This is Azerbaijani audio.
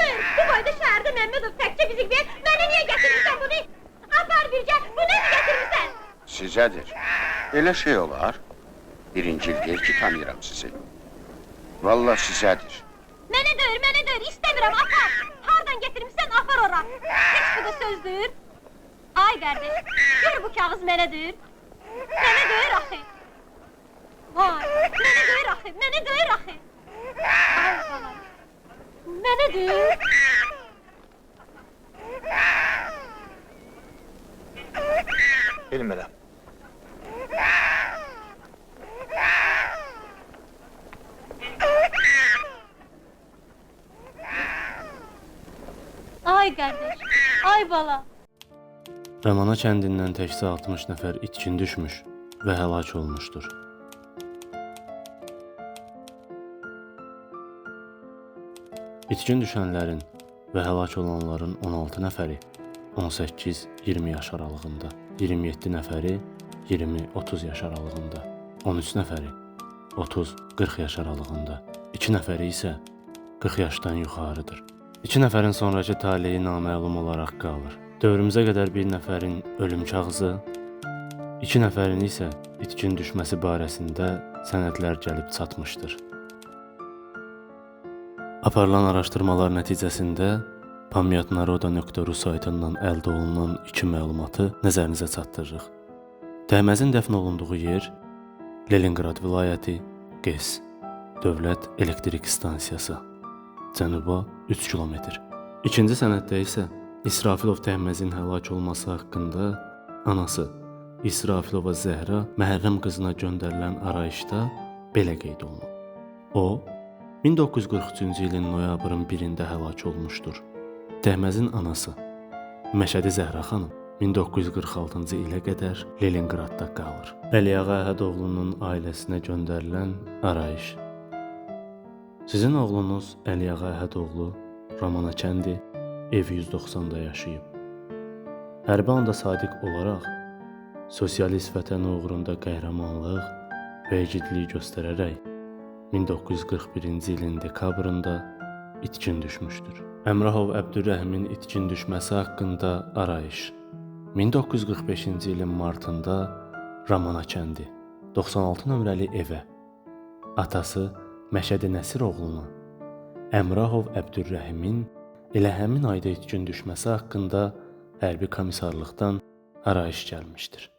deyir. Bu boyda şəhərdə Məmmədov təkcə bizi ver. Mənə niyə gətirirsən bunu? Apar bircə, bunu niyə gətirmirsən? Sizədir. Elə şey olar. Birinci il deyil ki, tanıyıram sizi. Vallahi sizədir. Mənə deyir, mənə deyir, istəmirəm, apar. Hardan gətirmirsən, apar ora. Heç bu da sözdür. Ay qardaş, gör bu kağız mənə deyir. Mənə deyir axı. Vay, mənə deyir axı, mənə deyir axı. Ay balam, mənə deyir. Bilmirəm. Ay qardaş, ay bala. Ramana kəndindən təkcə 60 nəfər itkin düşmüş və həlak olmuşdur. İtkin düşənlərin və həlak olanların 16 nəfəri 18-20 yaş aralığında, 27 nəfəri 20-30 yaş aralığında, 13 nəfəri 30-40 yaş aralığında, 2 nəfəri isə 40 yaşdan yuxarıdır. 2 nəfərin sonrakı taleyi naməlum olaraq qalır. Dövrümüzə qədər bir nəfərin ölüm kağızı, 2 nəfərin isə itkin düşməsi barəsində sənədlər gəlib çatmışdır. Aparılan araşdırmalar nəticəsində pamyatnaroda.ru saytından əldə olunan iki məlumatı nəzərinizə çatdırırıq. Təhməzin dəfn olunduğu yer Leninqrad vilayəti, QES, Dövlət Elektrik Stansiyası, cənuba 3 kilometr. İkinci sənəddə isə İsrafilov Təhməzin həlak olması haqqında anası İsrafilova Zəhra Məhərrəm qızına göndərilən arayışda belə qeyd olunub. O 1943-cü ilin noyabrın 1-də həlak olmuşdur. Təhməzin anası Məşədi Zəhra xanım 1946-cı ilə qədər Leninqradda qalır. Əliağa Əhədoğlunun ailəsinə göndərilən arayış. Sizin oğlunuz Əliağa Əhədoğlu Ramana kəndi ev 190-da yaşayıb. Hərbi anda sadiq olaraq sosialist vətəni uğrunda qəhrəmanlıq və igidlik göstərərək 1941-ci ilin dekabrında itkin düşmüşdür. Əmrahov Əbdürrəhimin itkin düşməsi haqqında arayış. 1945-ci ilin martında Ramana kəndi 96 nömrəli evə atası Məşədi Nəsir oğluna Əmrahov Əbdürrəhimin elə həmin ayda itkin düşməsi haqqında hərbi komissarlıqdan arayış gəlmişdir.